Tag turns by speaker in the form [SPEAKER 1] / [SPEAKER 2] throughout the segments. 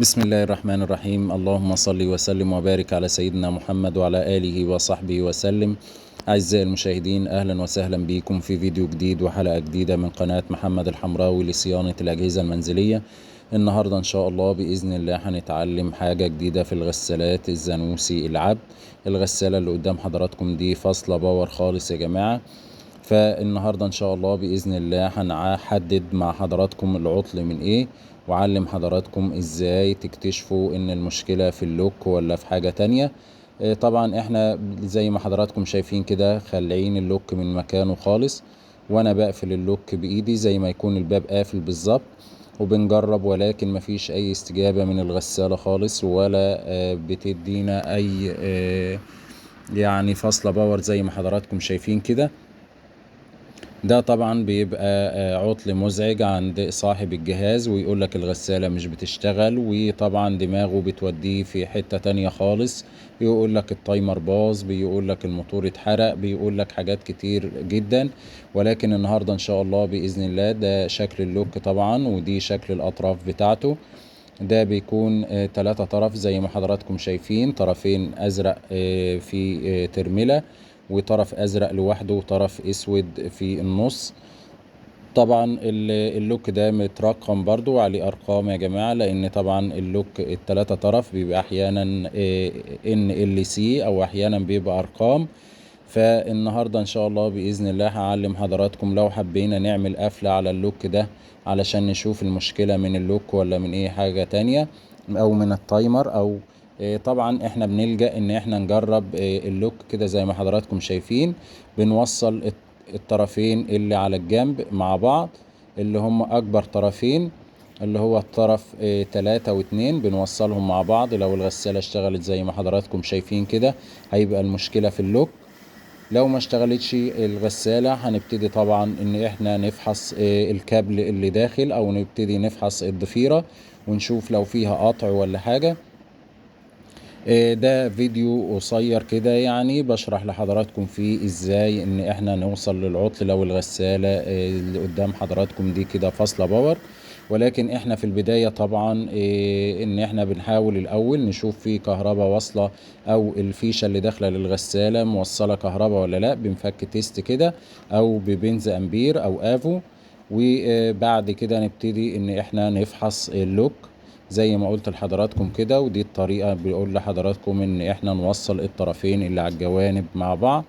[SPEAKER 1] بسم الله الرحمن الرحيم. اللهم صل وسلم وبارك على سيدنا محمد وعلى آله وصحبه وسلم. أعزائي المشاهدين، أهلا وسهلا بكم في فيديو جديد وحلقة جديدة من قناة محمد الحمراوي لصيانة الأجهزة المنزلية. النهاردة إن شاء الله بإذن الله هنتعلم حاجة جديدة في الغسالات الزانوسي العبد. الغسالة اللي قدام حضراتكم دي فاصلة power خالص يا جماعة. فالنهاردة إن شاء الله بإذن الله هنحدد مع حضراتكم العطل من إيه، وعلم حضراتكم إزاي تكتشفوا إن المشكلة في ال lock ولا في حاجة تانية. طبعا احنا زي ما حضراتكم شايفين كده خلعين ال lock من مكانه خالص، وانا بقفل ال lock بايدي زي ما يكون الباب قافل بالظبط، وبنجرب، ولكن مفيش اي استجابة من الغسالة خالص، ولا بتدينا اي يعني فاصلة power زي ما حضراتكم شايفين كده. ده طبعا بيبقى عطل مزعج عند صاحب الجهاز، ويقول لك الغسالة مش بتشتغل، وطبعا دماغه بتوديه في حتة تانية خالص، يقول لك ال timer باظ، بيقول لك الموتور اتحرق، بيقول لك حاجات كتير جدا. ولكن النهاردة ان شاء الله بإذن الله ده شكل ال lock طبعا، ودي شكل الأطراف بتاعته. ده بيكون 3 طرف زي ما حضراتكم شايفين، طرفين أزرق في ترملة، وطرف ازرق لوحده، وطرف اسود في النص. طبعا ال lock ده مترقم برضو عليه ارقام يا جماعة، لان طبعا ال lock التلاتة طرف بيبقى احيانا NLC او احيانا بيبقى ارقام. فالنهاردة ان شاء الله بإذن الله هعلم حضراتكم لو حبينا نعمل قفلة على ال lock ده علشان نشوف المشكلة من ال lock ولا من ايه حاجة تانية، او من ال timer، او طبعا احنا بنلجأ ان احنا نجرب ال lock كده زي ما حضراتكم شايفين. بنوصل الطرفين اللي على الجنب مع بعض، اللي هم اكبر طرفين، اللي هو الطرف 3 و2، بنوصلهم مع بعض. لو الغسالة اشتغلت زي ما حضراتكم شايفين كده هيبقى المشكلة في ال lock. لو ما اشتغلتش الغسالة هنبتدي طبعا ان احنا نفحص الكابل اللي داخل، او نبتدي نفحص الضفيرة ونشوف لو فيها قطع ولا حاجة. ده فيديو قصير كده يعني بشرح لحضراتكم فيه ازاي ان احنا نوصل للعطل لو الغسالة اللي قدام حضراتكم دي كده فاصلة power. ولكن احنا في البداية طبعا ان احنا بنحاول الاول نشوف في كهرباء واصلة، او الفيشة اللي داخلة للغسالة موصلة كهرباء ولا لا. بنفك test كده او ببنز امبير او افو، وبعد كده نبتدي ان احنا نفحص ال lock زي ما قلت لحضراتكم كده. ودي الطريقة بيقول لحضراتكم ان احنا نوصل الطرفين اللي على الجوانب مع بعض.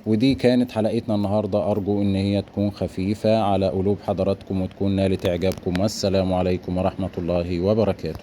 [SPEAKER 1] ودي كانت حلقتنا النهاردة، ارجو ان هي تكون خفيفة على قلوب حضراتكم وتكون نالت اعجابكم. والسلام عليكم ورحمة الله وبركاته.